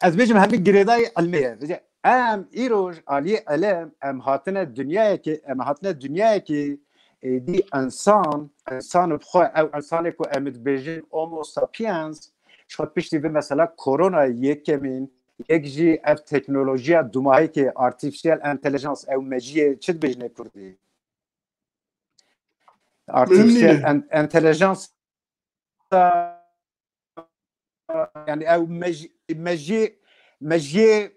ez bêjim hemî girêdayî ilmê ye. Vêce, em îroj aliyê ilim, em hatine dinyayekê, em hatine dinyayekê êdî insan, insan bi xwe, ew insanê ku em dibêjin Homo sapiens, ji xwe piştî vê mesela korona yekemîn, yek jî ev teknolojiya dumahîkê, artificial intelligence, ew mejiyê çi dibêjinê kurdî? Artificial in-, intelligence, yani ew mej-, mejiyê, mejiyê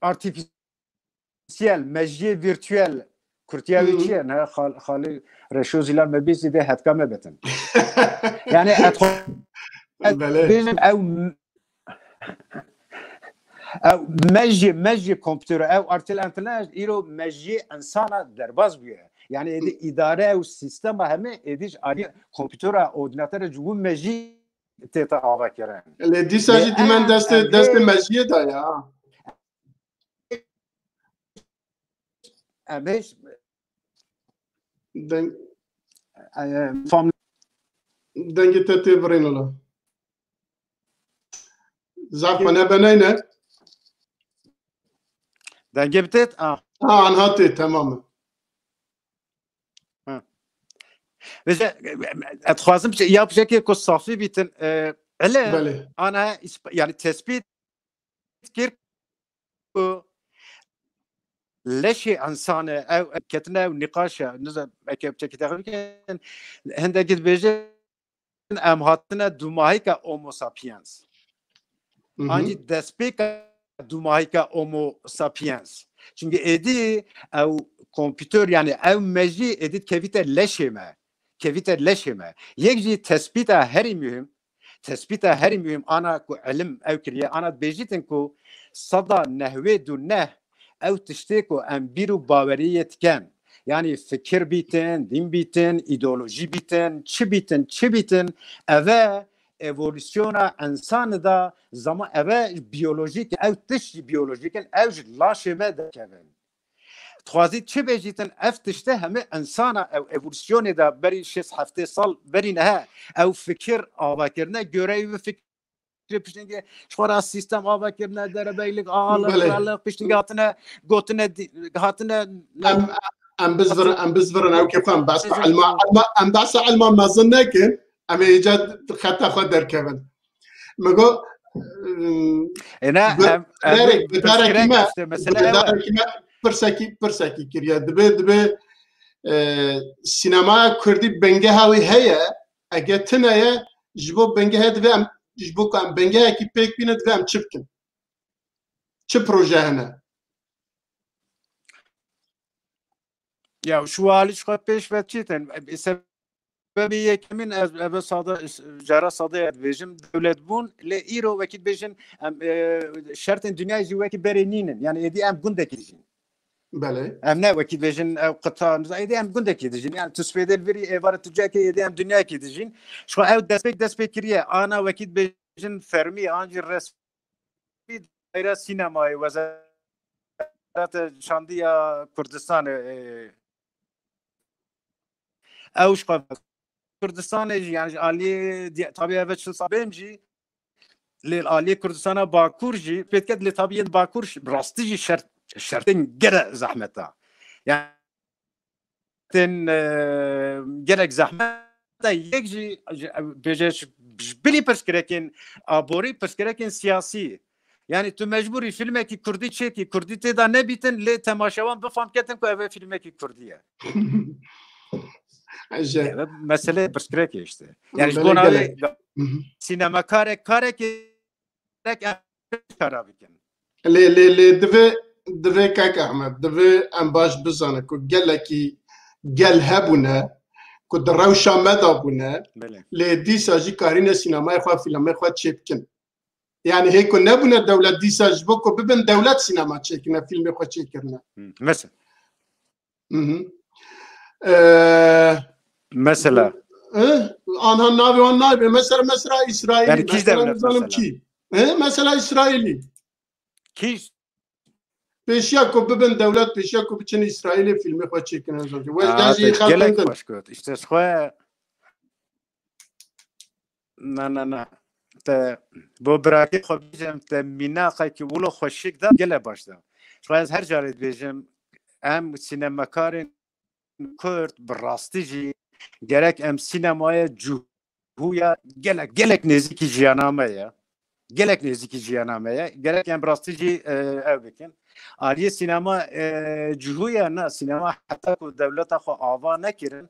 artificial, mejiyê virtuel, kurtiya wî çi ye? Ne, Xal-, Xalî Reşo Zîlan me bîst zî vê hetka me betin. Yani et, et Belê. Bêjim ew m-, ew mejiyê, mejiyê kompûtero, ew artificial intelligence îro mejiyê insana derbas bûye. Yani êdî îdare ew sîstema hemî êdî ji alî kompûtera, ordînatera ji wî mejî tête ava kirin. Lê dîsa jî dîmen destê, destê mejiyê de ya. Em ê Deng-, e, fam- Dengê te tê virîn wala. Zaf xwe nebeneyne. Dengê bi têt? Ah. Ha, anha tê, temam e. Ha. Vêce, ez dixwazim ya bişekê ku safî bîtin, e, ele, Belê. Ana, yani tespît kir ku leşê insane, ew ketine ew nîqaşe, nizam, eke çekî texmîn kin, hindekî dibêjin, em hatine dumahîka Homo sapiens. Hı hı. Ancî destpêka dumahîka Homo sapiens. Çünkü êdî ew kompûter, yani ew mejî êdî kevîte leşê me. Kevîte leşê me. Yek jî tespîta herî muhim, tespîta herî muhim ana ku ilim ew kiriye, ana dibêjîtin ku seda nehwêd û neh ew tiştê ku em bîr û baweriyê dikin. Yani fikir bîtin, dîn bîtin, îdeolojî bîtin, çi bîtin, çi bîtin, eve evolûsyona însanê de zaman eve biyolojîk, ew tişt jî biyolojîk in, ew ji laşê me derkevin. Dixwazî çi bêjîtin, ev tişte hemî insana, ew evolûsyonê de berî şêst heftê sal berî nehe, ew fikir ava kirine, göre wî fikirê piştî hingê ji xwe re sîstem ava kirine, derebeylik, ağalık, Belê. Krallık, piştî hingê hatine, gotine, dî-, hatine, Em, em bizvirin, em bizvirin, ew kêfan behsa Bizvirin. ilma, ilma, em behsa ilma mezin nekin, em ê îca xeta xwe derkevin. Me got, Ê ne, bi-, em, em, bidarek, bidarekî pirsgirêk me, işte, mesele ew e. Bidarekî me pirsekî, pirsekî kiriye. Dibe, dibe, e, sînemaya kurdî bengeha wî heye, ege tune ye, ji bo bengehe dibe em, ji bo ku em bengehekî pêk bîne dibe em çi bikin? Çi proje hene? Ya, şu alî ji xwe pêş ve çîtin. Sebebê yekemîn ez, eve sade, cara sade ez dibêjim, dewlet bûn, lê îro wekî dibêjin, em, e, şertên dinyayê jî wekî berê nînin. Yani êdî em gundekî dijîn. Belê. Em ne wekî dibêjin ew qita, êdî em gundekî dijîn. Yani tu spêdê li virî êvarê tu cekê êdî em dinyayekî dijîn. Ji xwe ew destpêk, destpêk kiriye. Ana wekî dibêjin fermî, an jî resmî daîra sînemayê, Wezareta Şandiya Kurdistanê, e, ew ji xwe Kurdistanê jî, yani ji aliyê di-, tabii eve çil sabêm jî, lê aliyê Kurdistana Bakur jî pêt ket, lê tabii yên Bakur jî rastî jî şert, şertên gere zehmet e. Yani tên, e, gelek zehmet e. Yek jî, jî, bêje ji, ji bilî pirsgirêkên aborî, pirsgirêkên siyasî. Yani tu mecbûrî filmekî kurdî çêkî, kurdî tê de nebîtin, lê temaşevan bifam ketin ku ev ê filmekî kurdî ye. Ev meseleyê pirsgirêkê işte. Yani ji Belê bona gelek. wê Hı hı. sînemakarek karekê gerek em kara bikin. Lê, lê, lê divê, divê kek Ehmed, divê em baş bizanin ku gelekî gel hebûne, ku di rewşa me de bûne, Belê. lê dîsa jî karîne sînemayê xwe, fîlmê xwe çê bikin. Yani hê ku nebûne dewlet dîsa ji bo ku bibin dewlet sînema çêkirine, fîlmê xwe çêkirine. Hı, mesela. Hı hı. Ee, Mesela. eh, anha navê wan naybe. Mesela, mesela İsrailî. Yani kîj Mesela dewlet nizanim mesela? kî. Eh, mesela İsrailî. Kîj? Pêşiya ku bibin dewlet, pêşiya ku biçin İsrailê fîlmê xwe çêkirine zaten. Wê Aa, de jî te gelek xelkindin. xweş got. İşte xwe Na, na, na. Te bo birakê xwe bêjim, te mînaqekî wilo xweşik da, gele baş da. Ji xwe ez her carê dibêjim, em sînemakarên Kurd bi rastî jî gerek em sînemaya cihûya gelek, gelek nêzîkî jiyana me ye. Gelek nêzîkî jiyana me ye. Gerek em bi rastî jî, e, ew bikin. Aliyê sînema, e, cihûya ne, sînema heta ku dewleta xwe ava nekirin,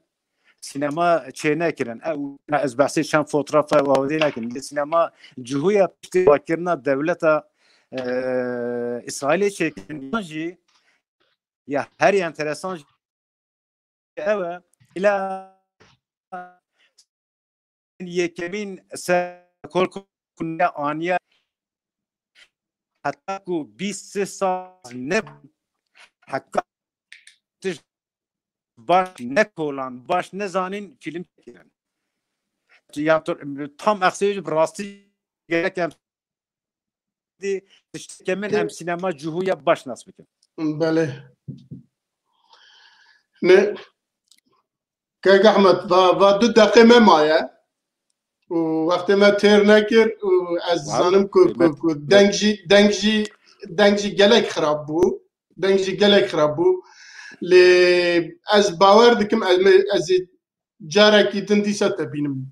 sînema çê nekirin. Ew, ez behsê çend fotografa û awdê nekim. Lê sînema cihûya piştî vakirina dewleta, e, Îsraîlê çêkirin. Yan jî ya herî enteresan jî ew e. Îla yekemîn ser kol ku ne aniye heta ku bîst sê sal nebû, heta tişt baş nekolan, baş nezanîn fîlm çêkirin. Ya tu-, tam eqsê bi rastî gerek em dî tiştekê min Te- em sînema cihûya baş nas bikin. Belê. Ne, Kek Ehmed, va, va du deqê me maye. Û wextê me têr nekir û ez Wow, zanim ku, ku, kıymet. ku deng jî, deng jî, deng jî gelek xirab bû. Deng jî gelek xirab bû. Lê ez bawer dikim, ez, ez ê carekî din dîsa te bînim.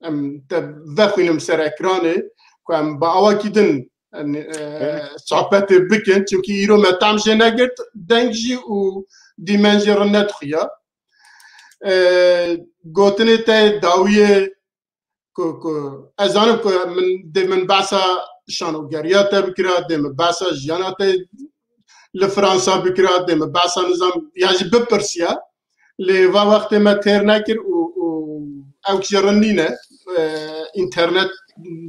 Em te vexwînim ser ekranê, ku em bi awakî din, em, e, Evet. sohbetê bikin. Çimkî îro me tam jê negirt, deng jî û dîmen jî rin nedixuya. E, gotinê te dawiyê ku, ku ez zanim ku min, dê min behsa şanogeriya te bikira, dê min behsa jiyana te li Fransa bikira, dê min behsa nizam ya jî bipirsiya. Lê va wextê me têr nekir û, û ew jî rin nîne. E, înternet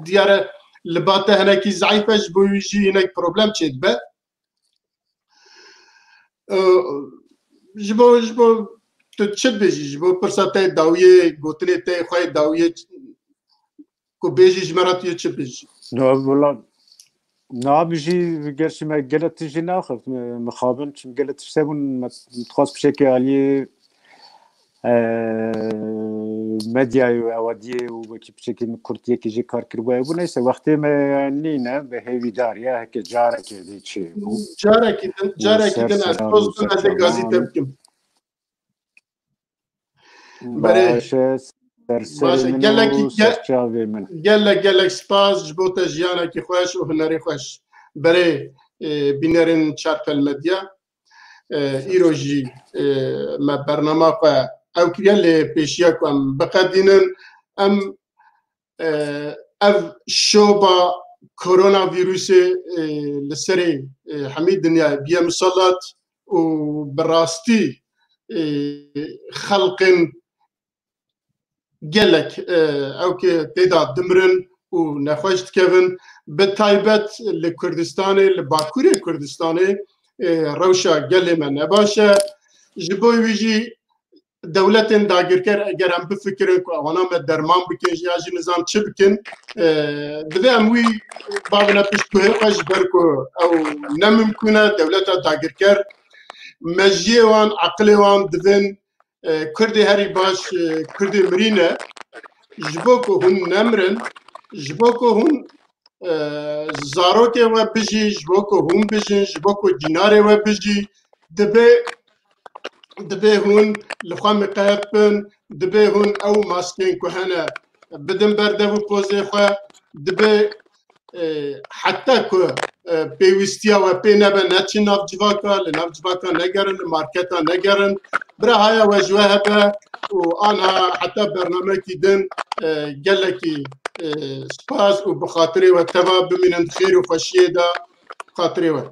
diyare li ba te hinekî zeîf e, ji bo wî jî hinek problem çêdibe. E, ji bo, ji bo tu çi dibêjî? Ji bo pirsa te dawiyê, gotinê te xwe dawiyê ku bêjî ji me re tu yê çi bêjî? No, wala, na, bi jî gerçî me gele tişt jî naxift. Me, mixabin, çim gele tişt hebûn, me dixwast bi şekê aliyê, e, medyayê û ewadiyê û wekî piçekî min kurtiyekî jî kar kiribû hebû. Neyse, wextê me nîne, bi hêvîdariya heke carekê dê çê bû. Carekî din, Û carekî ser din ez selam poz û bin ser ez ê gazî te çavan. bikim. Berê. Baş e, ser serê Baş e, min gelekî û ge-, ser çavê min. Gelek, gelek spas ji bo te jiyanekî xweş û hunerê xweş. Berê, e, bînerên Çarpel Medya, e, îro jî, e, me bernama xwe ew kiriye, lê pêşiya ku em biqedînin, em, e, ev şoba koronavîrusê, e, li serê, e, hemî dinyayê biye miselat û bi rastî, e, xelqên gelek, e, ew ke tê de dimirin û nexweş dikevin, bi taybet li Kurdistanê, li Bakurê Kurdistanê, e, rewşa gelê me ne baş e. Ji bo wî jî dewletên dagirker eger em bifikirin ku ewana me derman bikin ya jî nizam çi bikin, e, divê em wî bavine pişt guhê xwe, ji ber ku ew ne mimkûn e, dewleta dagirker mejiyê wan, eqilê wan divên, e, Kurdê herî baş, e, Kurdê mirî ne. Ji bo ku hûn nemirin, ji bo ku hûn, e, zarokê we bijî, ji bo ku hûn bijin, ji bo ku cînarê we bijî, dibe, dibe hûn li xwe miqehet bin, dibe hûn ew maskên ku hene bidin ber dev û pozê xwe, dibe, e, heta ku e, pêwîstiya we pê nebe, neçin nav civaka, li nav civaka negerin, li marketa negerin. Bira haya we ji we hebe û anha heta bernamekî din, e, gelekî, e, spas û bi xatirê we teva bimînin di xêr û xweşiyê de, xatirê we.